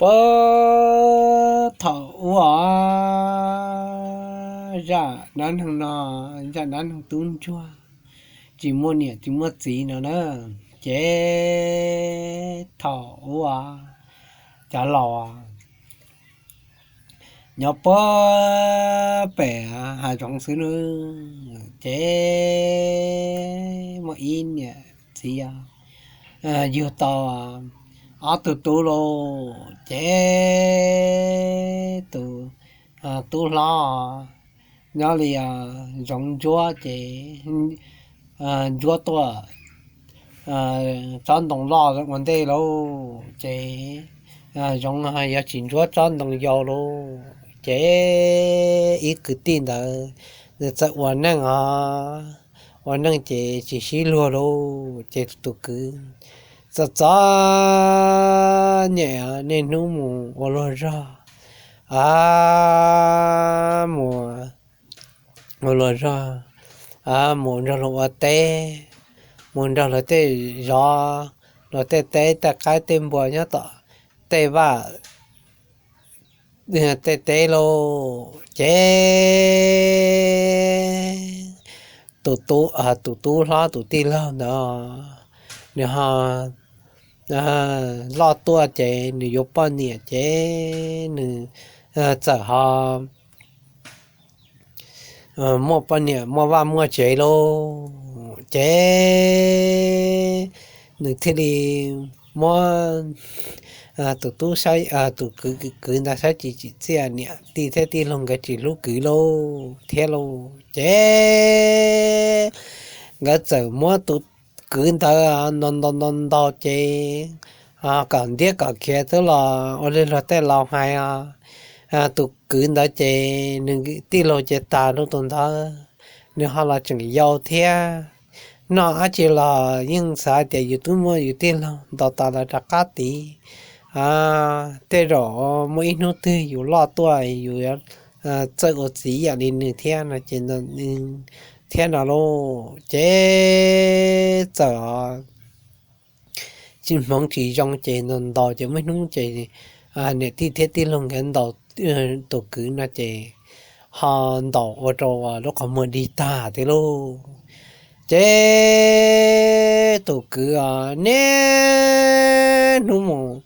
Puag thaum ub os, zaj dab neeg no, zaj dab neeg tub ntsuag tsis muaj niam tsis muaj txiv no na. Ces thaum ub os, cov laus nyob puag pem hav zoov xwb na. Ces muaj ib niam txiv yug tau ob tug tub lauj. Ces tus tub hlob nyob li zoov ntsuab ces ntsuab tuaj tsob ntoo loj ua ntej lauj. Ces zoov yog tsis ntsuab tsob ntoo yau lauj. Ces ib kwv tij ntawd nws txawm ua neej os, ua neej ces tsis sib luag lauj. Ces tus kwv txom txom nyem, niaj hnub mus ua luag zog, a, mus ua luag zog, mus nrog luag ua teb, mus nrog luag tej zov, luag tej teb tej qaib tej npua nyob tom tej vaj tej teb lauj. Ces tus tub, tus tub hlob tus tij laug ntawd nws ho loj tuaj ces nws yuav poj niam ces nws txawm ho muaj poj niam muaj vaj muaj tsev lauj. Ces nws thiaj li muab tus tub, tus kwv, kwv ntawd saib tsis tsim txiaj, niam tij thiab tij laug nkawd tsis hlub kwv lauj thiab lauj. Ces nkawd txawm muab tus kwv ntawd ntaus ntaus ntaus ntaus ces kom ntiab kom khiav xwb los ua li luag tej laus hais os, tus kwv ntawd ces nws tij laug ces tas rau tus ntawd, nws ho los tseem yau thiab. Noj dab tsi los yeej xav hais tias yus twb muaj yus tij laug ntaus tas lawm rov qab tid, tej zaum muaj ib hnub twg yus loj tuaj yus yuav txawj ua txiv ib yam li nws thiab no ces, thiab no lauj. Ces txawm tsis hmoov tsis zoo ces ntaus ntaus ces muaj ib hnub ces niam tij thiab tij laug nkawd ntaus tus kwv no ces ho ntaus ua rau lub qhov muag dig tag thiab lauj. Ces tus kwv niaj hnub mus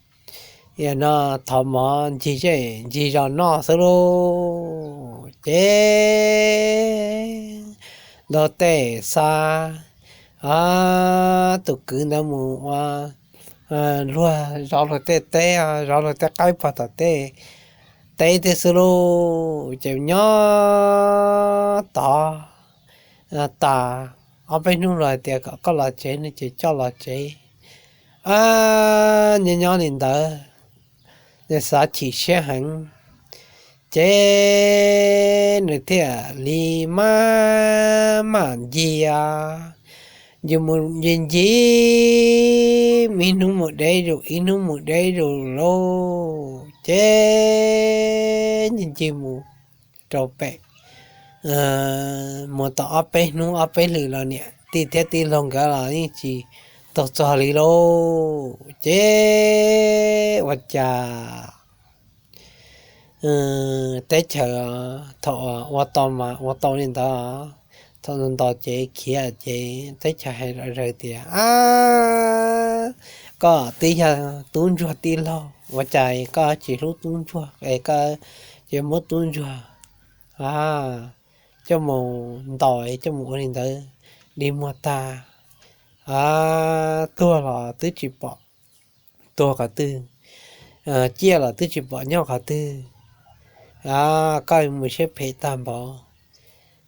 no thov mov ncig zej ncig zos noj xwb lauj. Ces ntaus tej xav tus kwv ntawd mus ua luag zov luag tej teb, zov luag tej qaib pog tom tej teb thiab xwb lauj. Ces nyob tod tas ob peb hnub los hais tias kom koj los tsev no ces coj los tsev. Nyob nyob li ntawd, nws xav chim siab heev, ces nws thiaj li maj mam ncig, ncig mus ncig ncig, ib hnub mus deb zus ib hnub mus deb zus lauj. Ces ncig ncig mus rau pem, mus tau ob peb hnub ob peb hlis los niam tij thiab tij laug nkawd los yeej tsis tau txog li lauj. Ces ua cas teb chaws thaum ua tau mas ua tau li ntawd, thaum ntaus ces khiav ces teb chaws hais zom zaws tias, Ab, koj twb yog tub ntsuag tij laug, ua cas koj tsis hlub tub ntsuag es koj cia muab tub ntsuag coj mus ntaus coj mus ua li ntawd dig muag tag, tuag los twb tsis pom tuag qhov twg, ciaj los twb tsis pom nyob qhov twg, koj mus siab phem tag npaum.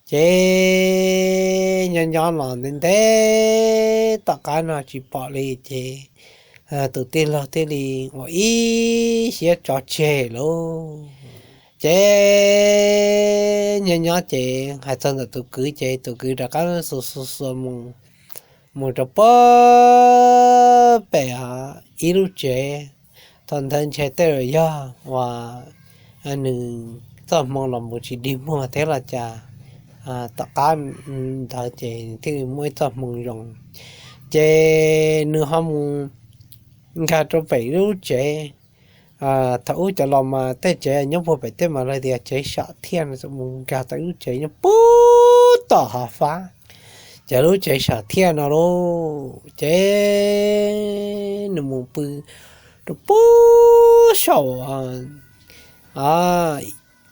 Ces nyob nyob los ntev ntev tom qab no tsis pom li ces tus tij laug thiaj li ua ib siab tso tseg lauj. Ces nyob nyob ces hais txog ntawm tus kwv ces tus kwv rov qab xuas xuas xuas mus, mus rau puag pem ib lub tsev. Thaum ntawd ntshe tej zaum yog uas nws txoj hmoo los mus tsis dig muag thiab los cas, tom qab ntawd ces thiaj li muaj ib txoj hmoo zoo. Ces nws ho mus nkag rau pem lub tsev, Thaum ub cov laus mas tej tsev nyob puag pem tej mas lawv tias tsev sam thiaj no, mus nkag tau lub tsev nyob puag tom hav fab, ces lub tsev sam thiaj no lauj. Ces nws mus pw rau puag saum,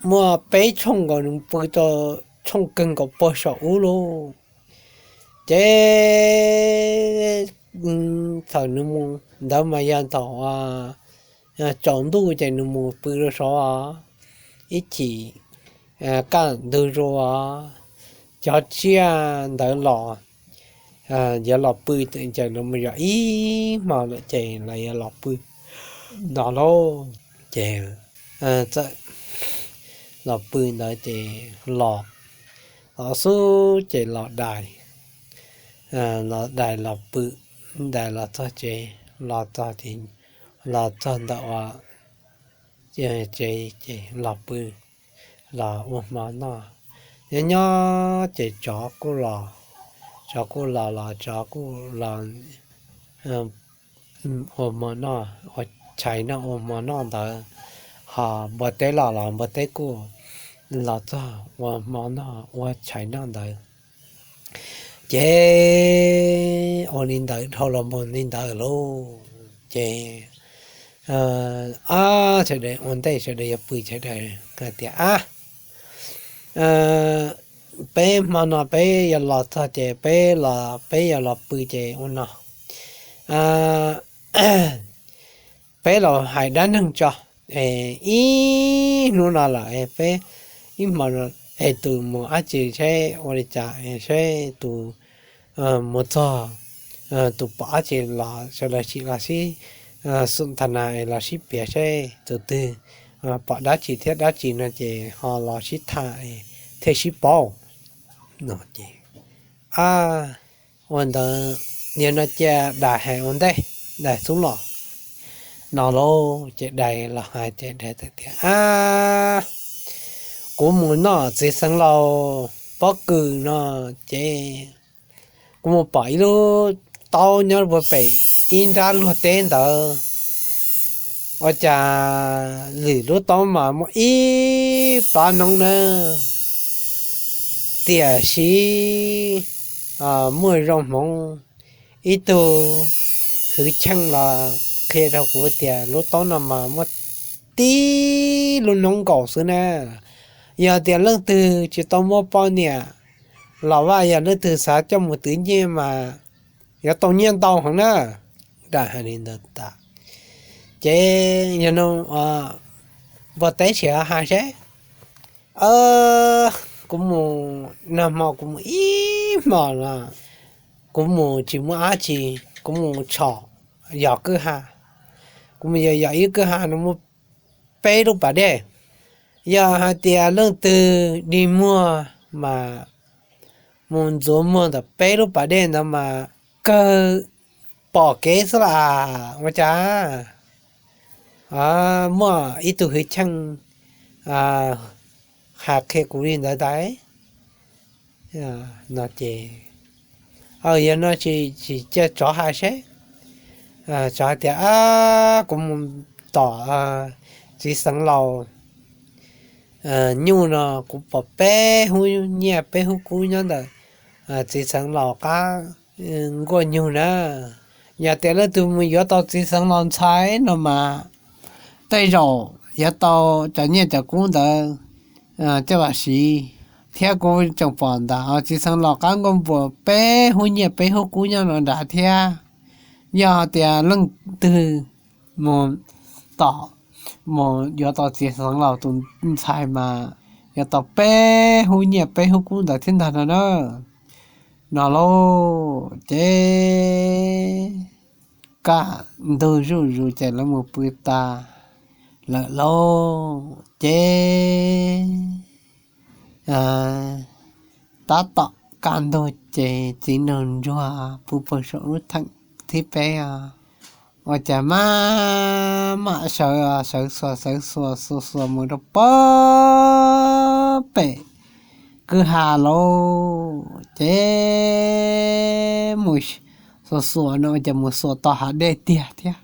muaj peb tshooj nkaus, nws pw rau tshooj kawg nkaus puag saum ub lauj. Ces thaum nws mus ntawd mas yog thaum tsaus ntuj ces nws mus pw rau saud ib chim kaj ntug zuag, cov tsiaj ntawd los yuav los pw, ces lawv mus yos ib hmo lawm ces lawv yuav los pw no lauj. Ces txawm los pw ntawd ces los, los xub ces los dais, los dais los pw, dais los txog tsev, los txog ces, los txog ntawm ua tsev ces los pw, los ua hmo noj. Nyob nyob ces tsov kuj los, tsov kuj los los tsov kuj los ua hmo noj, ua tshais noj ua hmo noj ntawd, ho npua teb los los npua teb kuj los txog ua hmo noj ua tshais noj ntawd. Ces ua li ntawd dhau los mus li ntawd lauj. Ces sawv daws ua ntej sawv daws yuav pw, sawv daws hais tias, Ab, peb hmo no peb yuav los txog ces peb los, peb yuav los pw ces ua no, peb los hais dab neeg tso. Ib hnub no lawm peb, ib hmo no es tus mus dab tsi seb ua li cas, seb tus mus txog, tus pom dab tsi los sawv daws sim los sib xum tha nas los sib piav seb tus twg pom dab tsi thiab dab tsi no ces ho los sib tham thiaj sib paub no ces, Ab, ua ntawd yog no cia dais hais ua ntej, dais xub los no lauj. Ces dais los hais ces dais txawm tias, Ab, kuv mus noj txiv xeev laus pob kws no ces kuv mus pom ib lub taub nyob puag pem ib nrab luag teb ntawd. Ua cas lwm lub taub mas muaj ib plab noob na, tiam sis muaj zoo hmoov ib tug hwv cheej los qhia rau kuv tias lub taub no mas muaj tib lub noob nkaus xwb na. Yog tias leej twg tsis tau muaj poj niam los vaj, yog leej twg xav coj mus twv nyiaj mas yuav tau nyiaj ntau heev na. Dais hais li ntawd tas ces yog no npua teb sim hais seb, Kuv mus nag hmo, kuv mus ib hmo no, kuv mus tsis muaj dab tsi, kuv mus tshom yos kwj ha, kuv mus yos yos ib kwj ha no muaj peb lub pas dej. Yog hais tias leej twg dig muag mas mus ntxuav muag ntawm peb lub pas dej ntawd mas kawg pom kev xwb las. Ua cas muaj ib tug hwv cheej hais qhia kuv li ntawd tas no ces, yog no tsis cia tsov hais seb. Tsov hais tias, Ab, kuv mus tom txiv xeev laus nyuj no, kuv pom peb hub nyiaj peb hub kub nyob ntawm txiv xeev laus qab nkuaj nyug na. Yog tias leej twg mus yuav tau txiv xeev laus ntxhais no mas tej zaum yuav tau cov nyiaj cov kub ntawd coj los siv, thiab kuv tseem pom ntawm txiv xeev laus qab nkuaj npuas peb hub nyiaj peb hub kub nyob no nrad thiab. Yog tias leej twg mus tom, mus yuav tau txiv xeev laus tus ntxhais mas yuav tau peb hub nyiaj peb hub kub ntawd thiab ntag no na. No lauj, ces kaj ntug zuj zus ces lawv mus pw tas lawm lauj. Ces tab tom kaj ntug ces txiv nraug ntsuag pw puag saum lub theem thib peb os, ua cas maj mam sawv, sawv xuas sawv xuas xuas xuas mus rau puag pem kwj ha lauj. Ces mus xuas xuas no ua cas mus xuas tau hav dej tiag thiab.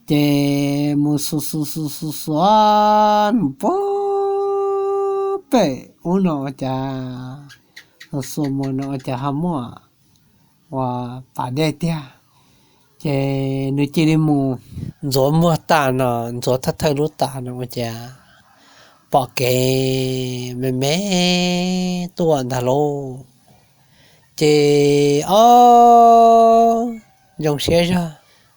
Ces Mus xuas xuas xuas xuas xuas mus puag pem ub no ua cas, xuas xuas mus no ua cas ho muaj ua pas dej tiag. Ces nws cia li mus ntxuav muag tas no, ntxuav thawj thawj lub tas no ua cas pom kev me me tuaj ntag lauj. Ces ob zoo siab zog,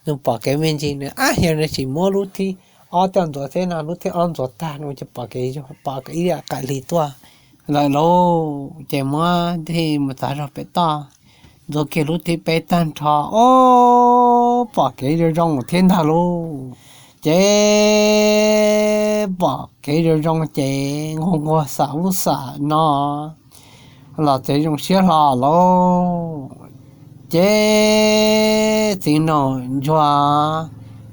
nws pom kev me ntsis nws ab yog nws tsis muab lub thib ob coj ntxuav thiab no, lub thib ob ntxuav tag no ces pom kev, pom ib yam qaim hli tuaj lawm lauj. Ces muab thib mus txav zog pem toj, ntxuav kiag lub thib peb tag nrho, ob pom kev zoo zoo thiab ntag lauj. Ces pom kev zoo zoo ces nquag nquag xam ub xam no los txawm zoo siab hlo lauj. Ces txiv nraug ntsuag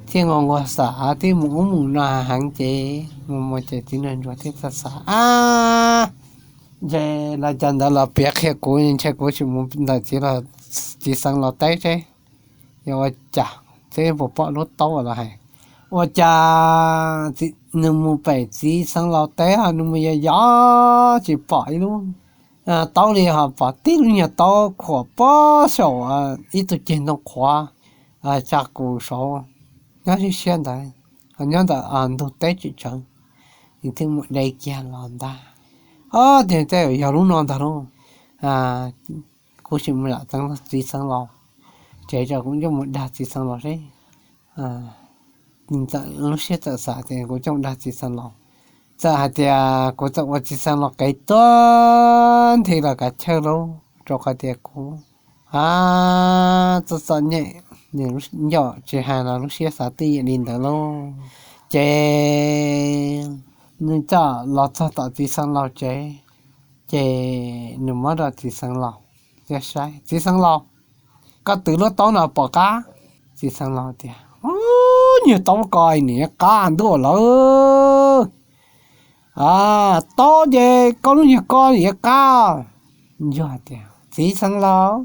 thiaj nquag nquag xam twb mus ub mus no heev ces mus mus ces txiv nraug ntsuag thiaj txawm xav ab, ntshe los cov ntawd los piav qhia kuv, ntshe kuv tsis mus ntawm txiv, txiv xeev laus teb seb yog ua cas, seb puas pom lub taub los hais. Ua cas nws mus pem txiv xeev laus teb ho nws mus yos yos tsis pom ib lub taub li, ho pom tib lub nyuag taub khuam pob saum ib tug ceg ntoo qhuav tsa kus saud nyob siab siab ntawd, ho nyob ntawm ntug teb tseem tsawv. Nws thiaj mus de kiag los ntag. Ob tiag tej yog lub no ntag lauj. Kuv sim mus zam txiv xeev laus tsev tso, kuv coj mus dag txiv xeev laus seb. Nws txawm lub siab txawm xav tias kuv coj mus dag txiv xeev laus, txawm hais tias kuv txawm ua txiv xeev laus qev tuag nthi los kav chawj lauj, rau qhov tias kuv a txom txom nyem, nws ncauj tsis hais los lub siab xav twj ywm li ntawd lauj. Ces nws coj los txog tom txiv xeev laus tsev, ces nws muab rau txiv xeev laus thiab saib, txiv xeev laus, koj twv lub taub no pom qab? Txiv xeev laus tias, nyuag taub ko nws yuav qab ntuj lawm. Taub ces koj lub nyuag ko nws yuav qab. Ntsuag tias, txiv xeev laus,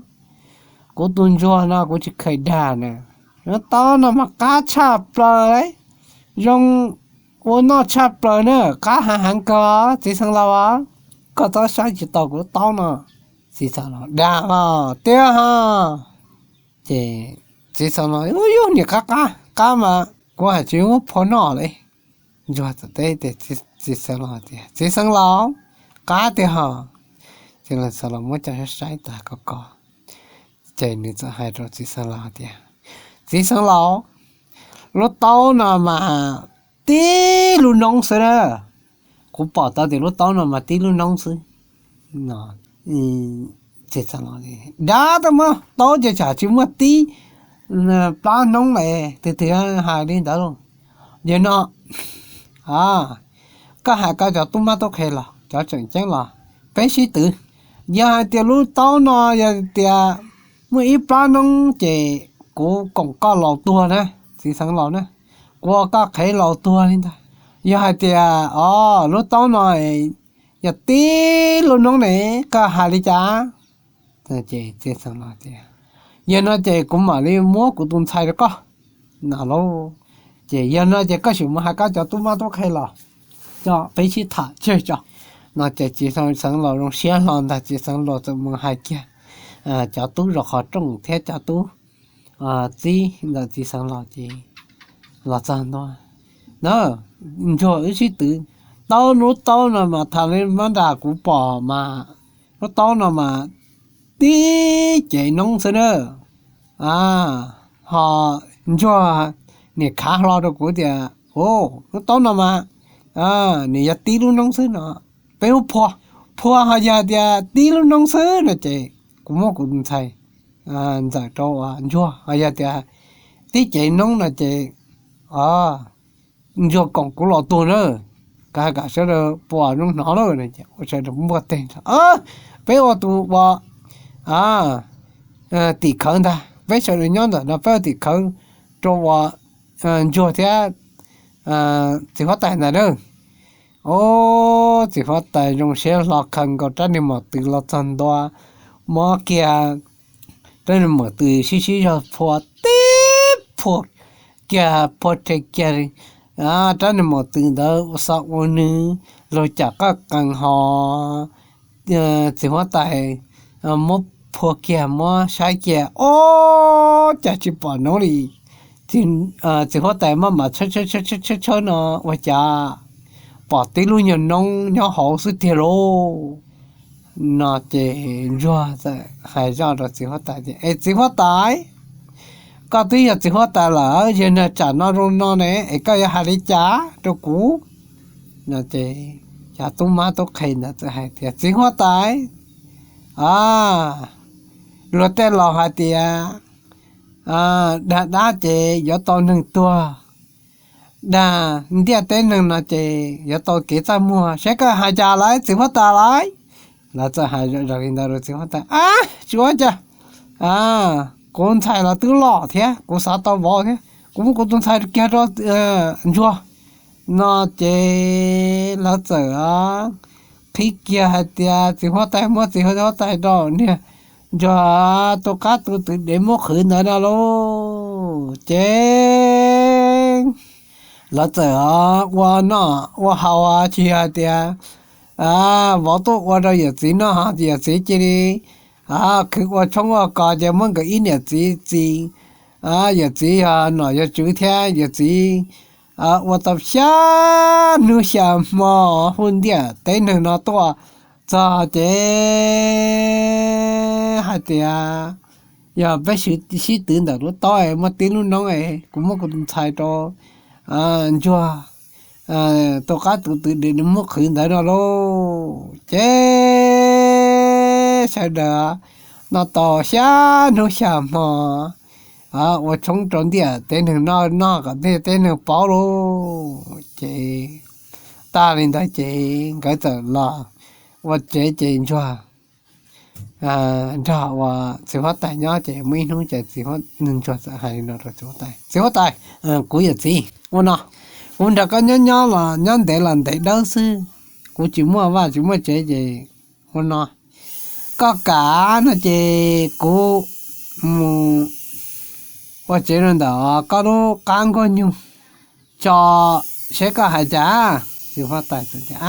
kuv tus ntsuag no kuv tsis kheev dag na, lub taub no mas qab tshaj plaws, zoo ua noj tshaj plaws na, qab heev heev kawg txiv xeev laus, koj txhob saib tsis taus kuv lub taub no. Txiv xeev laus, dag os, tiag ho. Ces txiv xeev laus, yog niam qab qab qab mas kuv hais tsis muab phua noj li. Ntsuag txawm teb tias, txiv xeev laus tias, txiv xeev laus, qab tiag ho. Txiv xeev laus muab coj saib saib tas ko ko, ces nws txawm hais rau txiv xeev laus tias, txiv xeev laus, lub taub no mas tib lub noob xwb na, kuv pom tau tias lub taub no mas tib lub noob xwb. Txiv xeev laus, dab tau muab taub ces tsam tsis muaj tib plab noob es twg twg hais li ntawd lauj. Yog no koj hais koj cov tub mab tub qhe los cov tseem ceeb los peb sib twv. Yog hais tias lub taub no yog tias muaj ib plab noob ces kuv koom koj laus tuag na, txiv xeev laus na, kuv ua koj qhev laus tuag li ntag. Yog hais tias o lub taub no yog tib lub noob ne, koj hais li cas? Ces txiv xeev laus tias, yog no ces kuv mam li muab kuv tus ntxhais rau koj no lauj. Ces yog no ces koj sim mus hais koj cov tub mab tub qhe los coj peb sib tham tseg tso no. Ces txiv xeev laus zoo siab hlo ntag, txiv xeev laus txawm mus hais kiag cov tub zov qhov rooj thiab cov tub txib ntawm txiv xeev laus ces los txog ntua na, ntsuag wb sib twv, taub lub taub no mas thaum li mab nram kuv pom mas lub taub no mas tib cev noob xwb na. Ho ntsuag niam khav hlo rau kuv tias, lub taub no mas nws yog tib lub noob xwb no, peb muab phua, phua ho yog tias tib lub noob xwb no ces kuv muab kuv tus ntxhais ntxawm rau ntsuag, ho yog tias tib cev noob no ces ntsuag koom kuv los tuag na, koj hais kom sawv daws pom zoo hnov lawm no ces ua sawv daws npuaj teg, peb ua tus ua tim khawv ntag, peb sawv daws nyob ntawm no peb ua tim khawv rau ua ntsuag thiab txiv huab tais ntag na. Ub, txiv huab tais zoo siab hlo khaws nkaus rab niag mom tw los txog ntua, muab kiag rab niag mom tw sib sib zog phua tib phua kiag phua rhe kiag rab niag maum twm ntawd ua xov ua nws, luag cam qaj qees hos txiv huab tais muab phua kiag muab saib kiag, ob, cas tsis pom noob li. Txiv huab tais maj mam tshawb tshawb tshawb tshawb no, ua cas pom tib lub nyuag noob nyob hauv xwb tiag lauj. No ces ntsuag txawm hais zoj rau txiv huab tais tias, Es txiv huab tais, koj twb yog txiv huab tais lawm, yog niag tsam no zoo no ne, es koj yuav hais li cas rau kuv? No ces cov tub mab tub qhe ntawd txawm hais tias, Txiv huab tais, a, luag tej laus hais tias, dag dab ces yuav tau neeg tuag, dag ntiaj teb neeg no ces yuav tau kev txaj muag, saib koj hais cas lawm txiv huab tais lawm. Lawv txawm hais zoj li ntawd rau txiv huab tais, A, tsis ua cas, kuv ntxhais los twb loj thiab, kuv xav tau vauv thiab, kuv muab kuv tus ntxhais kiag rau ntsuag. No ces lawv txawm qhib kiag hais tias txiv huab tais muab txiv huab tais rau niag ntsuag tus qab tus twm dev muab qhwv ntawd no lauj. Ces lawv txawm ua noj ua haus, tsis hais tias vauv tuaj ua rau yawm txiv noj, yawm txiv cia li khwv ua tshoob ua kos ces muab nkawd ib niam txiv txi. Yawm txiv yog nom yog tswv thiab, yawm txiv ua tau xya hnub xya hmo hu ntiaj teb neeg no tuaj txog ces hais tias, Yog peb sib twv ntawm lub taub es muaj tib lub noob es kuv muab kuv tus ntxhais rau ntsuag tus qab tus twm dev muab qhwv ntawd no lauj. Ces sawv daws noj tau xya hnub xya hmo ua tshoob rau ntiaj teb neeg noj noj kom ntiaj teb neeg paub lauj. Ces tag li ntawd ces nkawd txawm los ua tsev ces ntsuag nrog uas txiv huab tais nyob ces muaj ib hnub ces txiv, ntsuag txawm hais li no rau txiv huab tais, Txiv huab tais, kuv yawm txiv, ua no, kuv nrog koj nyob nyob los nyob ntev los ntev dawb xwb, kuv tsis muaj vaj tsis muaj tsev ces ua no, koj kam no ces kuv mus ua tsev rau ntawm koj lub qab nkuaj nyuj tso saib koj hais cas. Txiv huab tais tias,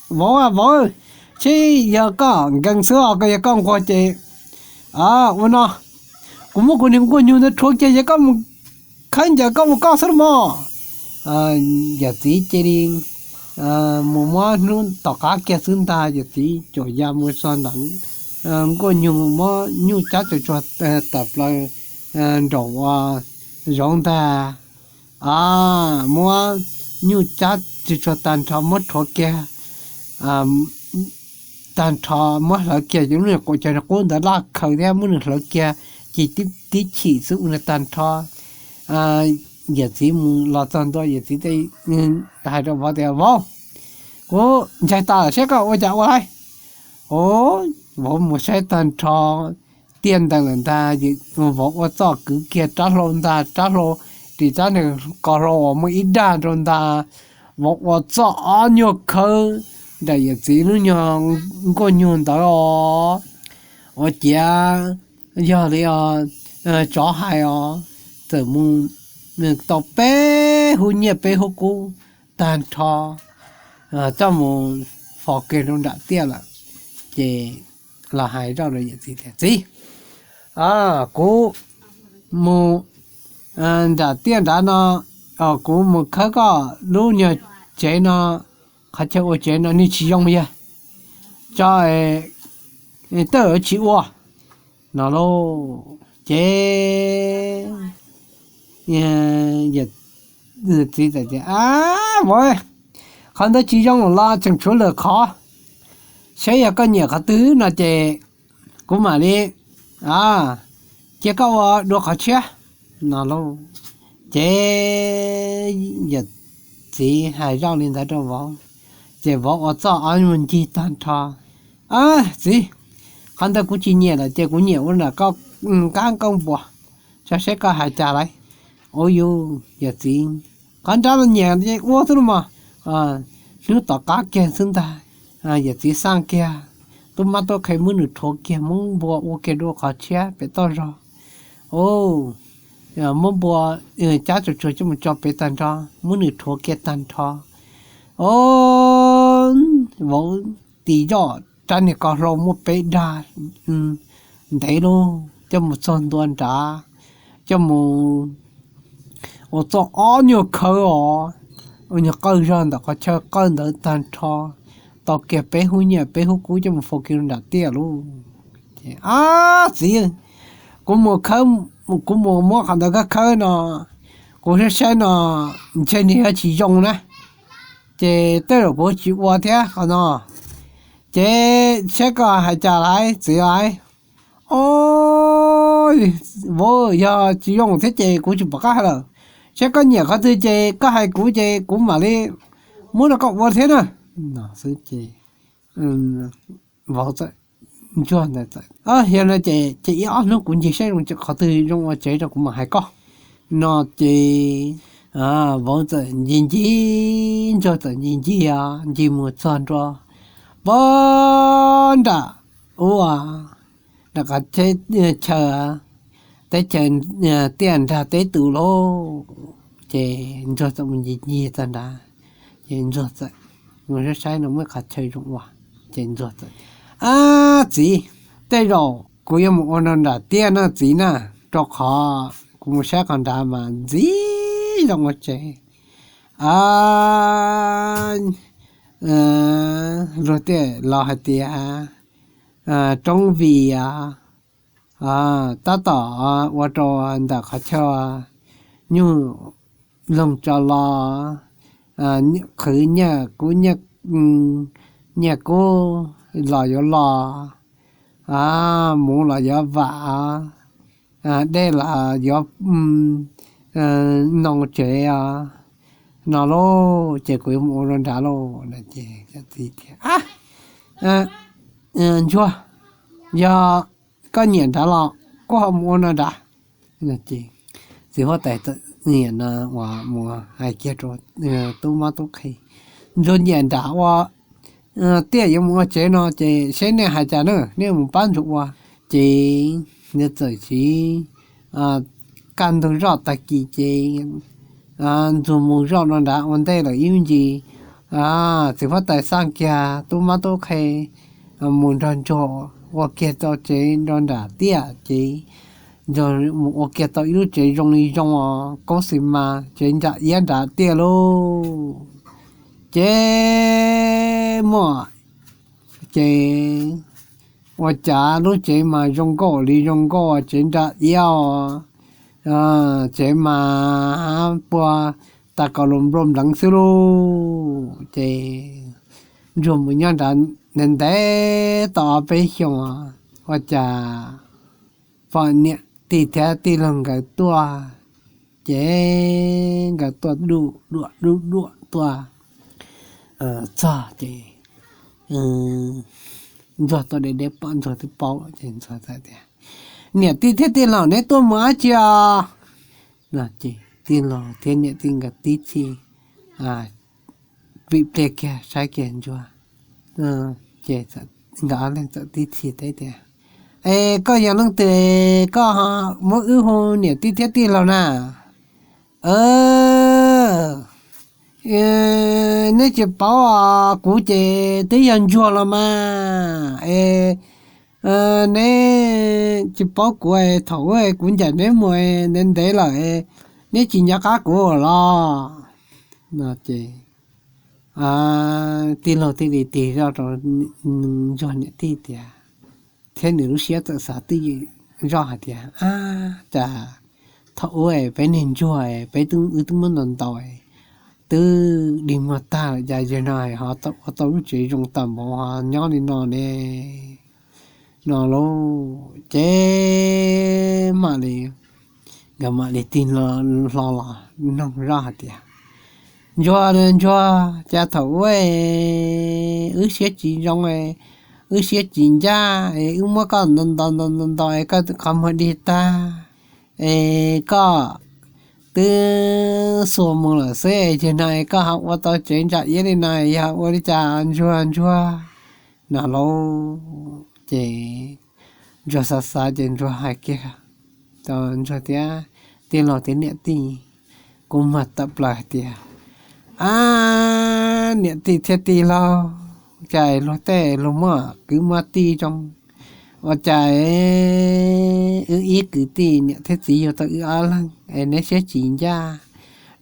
Vauv, vauv, tsis yog koj nkees xwb os, yog koj nquag ces ua no, kuv muab kuv niag nkuaj nyuj ntawd rhuav kiag ces koj mus khawb ncaws koj mus koj xwb los mas. Yawm txiv cia li mus muab hnub tom qab kiag xwb ntag, yawm txiv caum ya mus txog ntawm nkuaj nyuj, muab nyuj cab tsuag tsuag tawm plaws nraum ua zoov ntag. Muab nyuj cab tsuag tsuag tag nrho muab rhuav kiag tag nrho, muab hlawv kiag lub niag quav cawv qub ntawd laj khaws thiab muab nws hlawv kiag, ces tib chim xwb ua nws tag nrho. Yawm txiv mus los txog ntua, yawm txiv hais rau vauv tias, Vauv, kuv ntsaig tas lawm, saib koj ua cas ua laib. Vauv mus saib tag nrho tiaj ntees lawm ntag, vauv ua txoj kwv kiag rab hlau ntag, rab hlau ris rab niag ko hlau uas muaj ib dag rau ntag, vauv ua txoj ob nyuag khawb nram yawm txiv lub nyuag nkuaj nyuj ntawd os. Ua ciav yog li tsov hais os, txawm mus tau peb hub nyiaj peb hub kub tag nrho, coj mus faus kiag rau nram tiaj lawm. Ces los hais zoj rau yawm txiv tias, Txiv, kuv mus nram tiaj nrad no, kuv mus khawb koj lub nyuag tsev no, qhov chaw ua tsev no nws tsis zoo yag, tso, tej tsis ua no lauj. Ces yawm txiv txawm tias, Vauv, qhov ntawd tsis zoo los tseem tshuav lwm qhov, saib yog koj nyiam qhov twg no ces kuv mam li cia koj ua dua qhov tshiab no lauj. Ces yawm txiv hais zoj li ntawd rau vauv, ces vauv ua txoj ob nyuag ncig tag nrho. Txiv, qhov ntawd kuv tsis nyiam lawm ces kuv nyiam ua nram koj qab nkuaj npua, tso saib koj hais cas lawm. Ua yus yawm txiv, qhov nrad los nyiam ua xwb los mas. Hnub tom qab kiag xwb ntag, yawm txiv xaj kiag, tub mab tub qhe muab nws rhuav kiag, muab npua ua kiag dua qhov tshiab pem toj zog. muab npua cab tsuag tsuag coj mus tso pem tag nrho, muab nws rhuav kiag tag nrho. O, vauv tis zoj rab niag ko hlau muaj peb dag ntev lauj, coj mus txog ntua nrad, coj mus ua txoj ob nyuag khawb os, ua nyuag qawj zog ntawm qhov chaw qawj ntawd tag nrho, tau kiag peb hub nyiaj peb hub kub coj mus faus kiag rau nram tiaj lauj. Ab txiv, kuv mus khawb, kuv mus muab qhov ntawd khawb khawb no, kuv saib saib no ntshe nws yuav tsis zoo na, ces tej zaum kuv tsis ua thiab qhov no. Ces saib koj hais cas laiv txiv laiv. O, vauv, yog tsis zoo thiab ces kuv tsis pom qab hais lawm. Saib koj nyiam qhov twg ces koj hais kuv ces kuv mam li muab rau koj ua thiab na. No xwb ces vauv txawm ntsuag ntawd, yog no ces cia ib ob hnub kuv ncig saib zoo qhov twg zoo ua tsev rau kuv mam hais koj. No ces vauv txawm ncig ncig, ntsuag txawm ncig ncig os, ncig mus txog ntua puag nram ub, nram qhov chaw, teb chaws tiaj nrag teb tus lauj. Ces ntsuag txawm mus ncig ncig txog nrad, ces ntsuag txawm mus saib saib no muaj qhov chaw zoo ua. Ces ntsuag txawm, ab txiv, tej zaum kuv yuav mus ua nram tiaj no txiv na, rau qhov kuv mus saib qhov nrad mas ntxim zoo ua tsev. A, luag tej laus hais tias roob vim tab tom ua rau ntawm qhov chaw nyuj loog tso los, qhwv nyiaj kub, nyiaj kub los yuav los, muv los yuav vam, dej los yuav noo tsev os. No lauj, ces kuv yuav mus ua rau nrad lauj. Ces txiv tias, ntsuag, yog koj nyiam nrad los kuj ho mus ua no nrad. Txiv huab tais txawm niam no uas mus hais kiag rau tub mab tub qhe, ntsuag nyiam nrad ua tiaj yuav mus ua tsev no ces seb nej hais cas na, nej mus pab ntsuag ua. Ces ntsuag txawm siv kaj ntug zoj tag kis ces ntsuag mus zoj no nrad ua ntej lawm ib me ntsis. Txiv huab tais xaj kiag tub mab tub qhe mus nrog ntsuag ua kiag tau tsev rau nram tiaj ces ntsuag mus ua kiag tau ib lub tsev zoo li zoo os, koob xi mas tsev nram iab nrad tiaj lauj. Ces muaj, ces ua cas lub tsev mas zoo nkauj li zoo nkauj, tsev nram iab os, tsev mas puag tas kaus los nplua npleev xwb lauj. Ces ntsuag mus nyob nrad ntev ntev tau ob peb xyoos, ua cas pom niam tij thiab tij laug nkawd tuaj, ces nkawd tuaj duj duam duj duam tuaj txog ces ntsuag tuaj deb deb pom ntsuag twb paub ces ntsuag tias, niam tij thiab tij laug neb tuaj mus dab tsi os? No ces tij laug thiab niam tij nkawd tib txhij vim pliag kiag saib kiag ntsuag, ces nkawd ob leeg txawm tib txhij teb tias, es koj yog leej twg koj muab wb hu niam tij thiab tij laug na? Neb tsis paub os, kuv ces twb yog ntsuag los mas es neb tsis paub kuv, thaum ub kuv ncaim neb mus ntev ntev lawm, neb tsis nco qab kuv los? No ces tij laug thiaj li tig zoj rau ntsuag niam tij tias, thiab nws lub siab txawm xav twj ywm zoj hais tias, ab, cas thaum ub peb niag ntsuag peb twb, wb twb muab ntaus ntaus twb dig muag tag lawm, cas zaum no ho ua tau lub tsev zoo tag npaum ho nyob li no ne? No lauj, ces mam li, nkawd mam li tig hlo los noog zoj hais tias, ntsuag, ntsuag, cas thaum ub wb siab tsis zoo, wb siab tsis ncaj, es wb muab koj ntaus ntaus ntaus ntaus es koj qhov muag dig tag, es koj twb xuas mus lawm xwb, ces no es koj ho ua tau tsev ntsam iab li no, yog ua li cas ntsuag, ntsuag? No lauj, ces ntsuag xav xav ces ntsuag hais kiag rau ntsuag tias, Tij laug thiab niam tij, kuv mag tawm plaws hais tias, ab, niam tij thiab tij laug, cas luag tej luag muaj kwv muaj tij zoo, ua cas wb ib kwv tij niam thiab txiv yug tau wb ob leeg es neb siab tsis ncaj,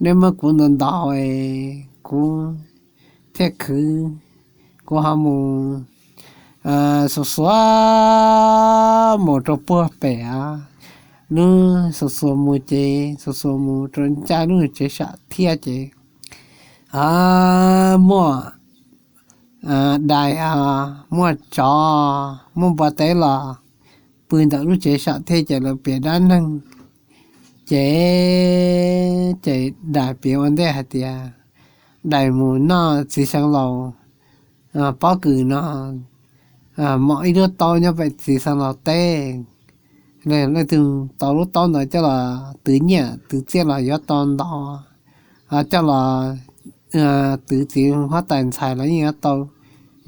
neb muab kuv ntaus ntaus es kuv thiaj khwv, kuv ho mus xuas xuas mus rau puag pem, lub xuas xuas mus ces xuas xuas mus rau ncaj lub tsev sam thiaj ces muaj dais, muaj tsov, muaj npua teb los pw ntawm lub tsev sam thiaj ces lawv piav dab neeg ces, ces dais piav ua ntej hais tias dais mus noj txiv xeev laus pob kws no, mom ib lub taub nyob pem txiv xeev laus teb, leej twg tau lub taub ntawd coj los, twv nyiaj twv txiaj los yuav tau ntau, coj los twv txiv huab tais ntxhais los yeej yuav tau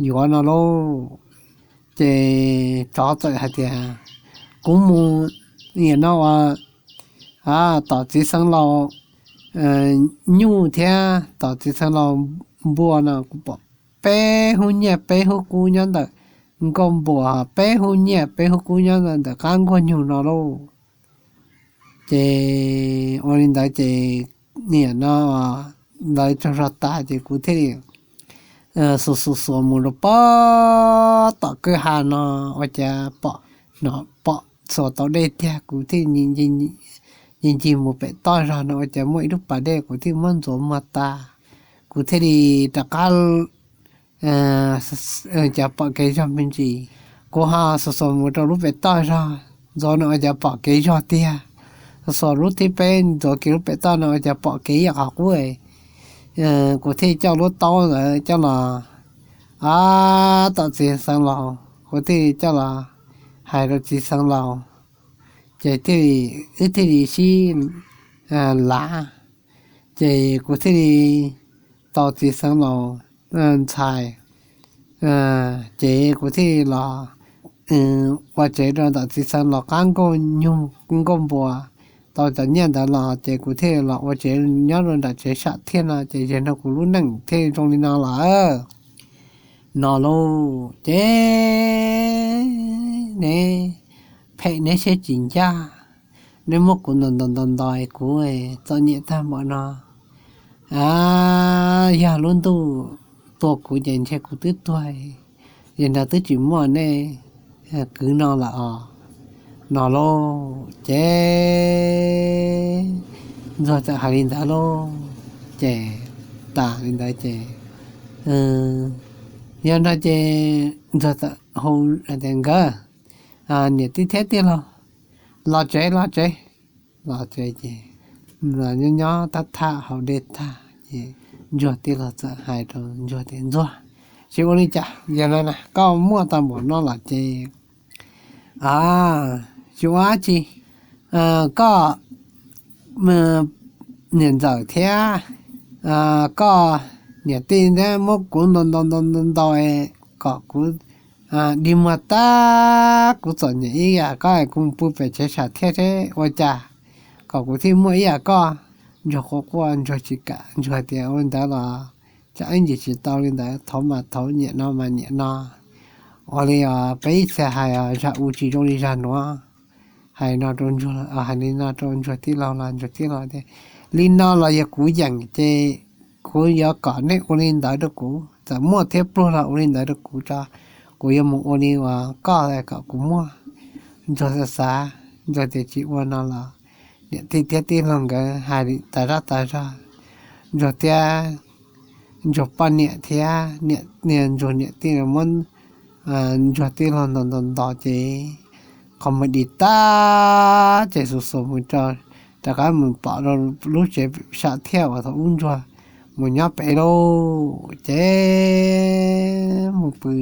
yuav no lauj. Ces tsov txawm hais tias, kuv mus, nim no ua tom txiv xeev laus nyuj thiab tom txiv xeev laus npua no kuv pom peb hub nyiaj peb hub kub nyob ntawm nkuaj npua, peb hub nyiaj peb hub kub nyob ntawm qab nkuaj nyug no lauj. Ces ua li ntawd ces nim no lawv tsaug zog tas ces kuv thiaj li xuas xuas xuas mus rau pob tom kwj ha no, ua cas pom, no pom xuas tau dej tiag, kuv thiaj ncig ncig mus pem toj zog no ua cas muaj ib lub pas dej, kuv thiaj muab ntxuav muag tas, kuv thiaj li rov qab cas pom kev zog me ntsis. Kuv ho xuas xuas mus rau lub pem toj zog ntxuav no ua cas pom kev zog tiag. Xuas xuas lub thib peb ntxuav kiag lub pem toj no ua cas pom kev ib yam qhov qub. Kuv thiaj coj lub taub ntawd coj los, a, tom txiv xeev laus, kuv thiaj coj los hais rau txiv xeev laus, ces thiaj li, wb thiaj li sib lav, ces kuv thiaj li tau txiv xeev laus ntxhais, ces kuv thiaj li los ua tsev rau ntawm txiv xeev laus qab nkuaj nyug nkuaj npua, tau cov nyiaj ntawd los ces kuv thiaj li los ua tsev nyob rau nram tsev sam thiaj no ces yog no kuv lub neej thiaj zoo li no lawm. No lauj, ces neb phem neb siab tsis ncaj, neb muab kuv ntaus ntaus ntaus ntaus kuv txom nyem tag npaum no. A, yog lub ntuj tua kuv ces ntshe kuv twb tuag, yog ntawd twb tsis muaj nej kwv no lawm os. No lauj, ces Ntxuag txawm hais li ntawd lauj, ces tas li ntawd ces yog no ces Ntxuag txawm hu tias, Nkawd, niam tij thiab tij laug, los tsev los tsev. Los tsev ces nyob nyob tab thaj haus dej tag ces Ntsuag tij laug txawm hais rau Ntsuag tias, Ntsuag, tsis ua li cas, yog no na koj muaj tau npaum no lawm ces tsis ua dab tsi. Koj niam ntxawm thiab koj niam tij ntawd muab kuv ntaus ntaus ntaus ntaus kom kuv dig muag tag, kuv txom nyem ib yam koj, kuv mus pw pem tsev sam thiaj seb ua cas kom kuv thiaj muaj ib yam koj. Ntsuag quaj quaj, Ntsuag tsis kam, Ntsuag tias, Ua li ntawd los tsam ib ntsis tsis tau li ntawd, thov mas thov, nyiam no mas nyiam no. Ua li os, peb ib txhia hais zaj u tsis zoo li zaj nuav. Hais no rau Ntsuag, hais li no rau Ntsuag tij laug los Ntsuag tij laug tias, Li no los yog kuv yeem ces kuv yuav kom nej ua li ntawd rau kuv, txawm muaj thiab pluag los ua li ntawd rau kuv tso, kuv yuav mus ua li uas koj kom kuv muaj. Ntsuag xav xav, Ntsuag tias tsis ua no los niam tij thiab tij laug nkawd hais tas zaj tas zog. Ntsuag thiab Ntsuag poj niam thiab Ntsuag niam tij muab Ntsuag tij laug ntaus ntaus ntaus ces qhov muag dim tag ces xuas xuas mus rau, rov qab mus pom rau lub tsev sam thiaj uas thaum ub Ntsuag mus nyob pem lauj. Ces mus pw,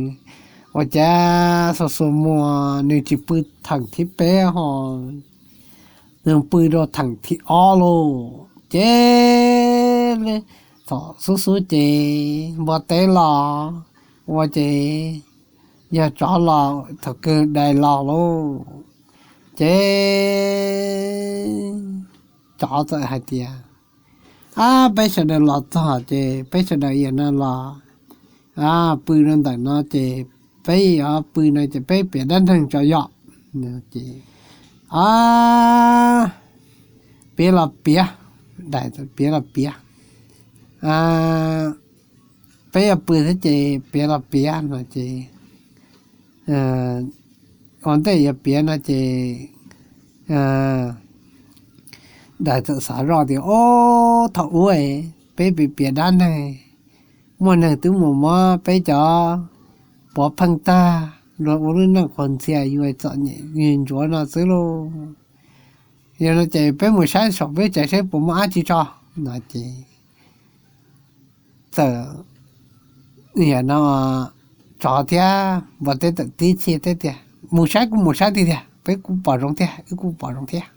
ua cas xuas xuas muag nws tsis pw theem thib peb ho, nws pw rau theem thib ob lauj. Ces thaum xub xub ces npua teb los, ua ces yog tsov los, thaum kawg dais los lauj. Ces Tsov txawm hais tias, Ab, peb sawv daws los txog ces peb sawv daws yam no los pw rau ntawm no ces peb yuav pw no ces peb piav dab neeg tso yom. Ces, Ab, piav los piav, dais piav los piav, peb yuav pw thiab ces piav los piav no ces ua ntej yuav piav no ces dais txawm xav zoj tias, Ob, thaum ub peb piav piav dab neeg, muaj neeg twb mus muab peb cov puav pheej tag, luag ua lub neej qhuas ntxhias yuav txom nyem ntsuav no xwb lauj. Yog no ces peb mus saib saum peb tsev saib puas muaj dab tsi tso no ces txawm no tsov thiab npua teb tawm tib txhij teb tias, Mus saib, kuv mus saib tiag tiag, peb kuj pom zoo thiab, wb kuj pom zoo thiab.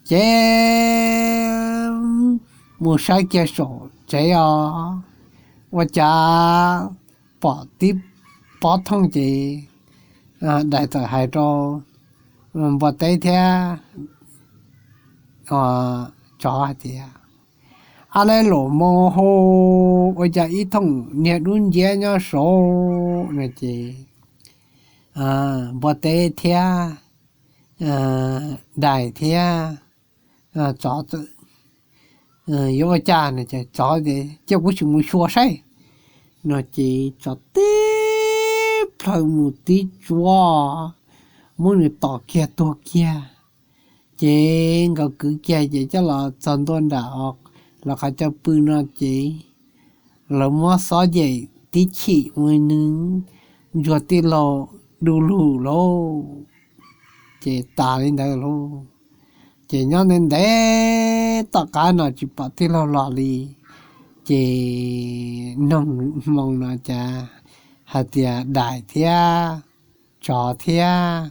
Ces mus saib kiag saum tsev os, ua cas pom tib pob thooj ces dais txawm hais rau npua teb thiab tsov hais tias, Ab, lub lus moo hu, ua cas ib thooj niag dub nciab nyob saud no ces npua teb thiab dais thiab tsov txawm, Yuav ua cas no ces tsov tias, Cia kuv sim mus xyuas saib no ces tsov tib plhaw mus tib tsuav, muab nws tom kiag tuag kiag. Ces nkawd kwv kiag ces coj los txog ntua nram lawv qhov chaw pw no ces lawv muab xob yem tib chim ua nws ntsuag tij laug du lug lauj. Ces tas li ntawd lauj. Ces nyob ntev ntev tom qab no tsis pom tij laug los li. Ces noog hmoo no cas hais tias dais thiab tsov thiab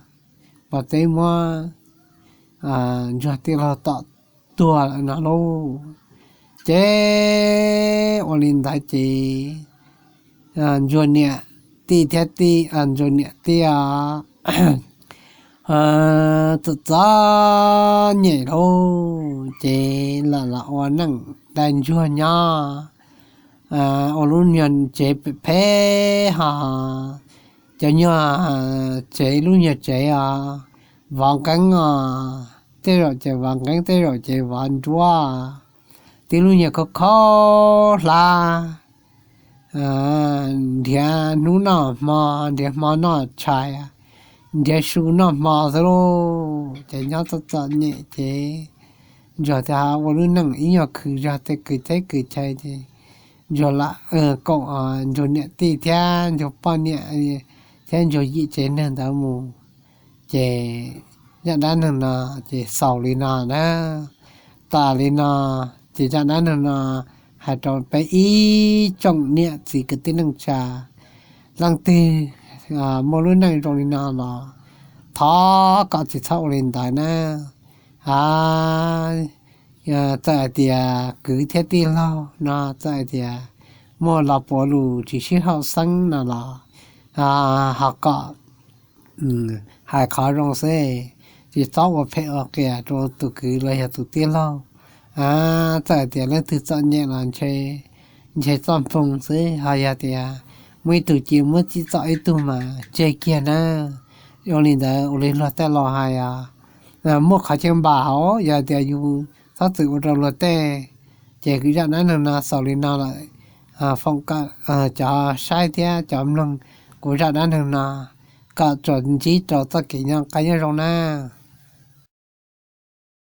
npua teb muab ntsuag tij laug tom tuag lawm no lauj. Ces ua li ntawd ces ntsuag niam tij thiab tij, ntsuag niam tij os, txom txom nyem lauj. Ces lam los ua neej dai ntsuag nyob, ua lub nyuag tsev phem phem ho, cov nyuag tsev, lub nyuag tsev os, vov nqeeb os, tej zaum ces vov nqeeb tej zaum ces vov nruab, tib lub nyuag khaub khaub hlab, nrhiav hnub noj hmo, nrhiav hmo noj tshais, nrhiav su noj hmo xwb lauj. Ces nyob txom txom nyem ces ntsuag thiaj ua lub neej ib nyuag khwv zog tej kws teb kws chaw ces ntsuag lam koom ntsuag niam tij thiab ntsuag poj niam thiab ntsuag yim tsev neeg ntawd mus. Ces zaj dab neeg no ces xaus li no na. Tas li no, ces zaj dab neeg no hais rau peb ib tsoom niam txiv kwv tij neej tsa, leej twg muaj lub neej zoo li no los thov kom tsis txhob ua li ntawd na. A, txawm hais tias kwv thiab tij laug no txawm hais tias muaj los puav lus tsis sib haum xeeb no los ho kom hais qhov zoo xwb, tsis txhob ua phem ua qias rau tus kwv los yog tus tij laug. Txawm hais tias leej twg txom nyem los ntshe txoj npoo xwb, ho yog tias muaj ib tug ci muab txim txom ib tug mas tseg kiag na. Ua li ntawd ua li luag tej laus hais os, muaj qhov chaw npam hauv, yog tias yus txhob txwm ua rau luag tej. Ces kuv zaj dab neeg no xaus li no lawm. Foom kom cov saib thiab cov mloog kuv zaj dab neeg no kom tsuas ntsib rau txoj kev nyob qab nyob zoo na.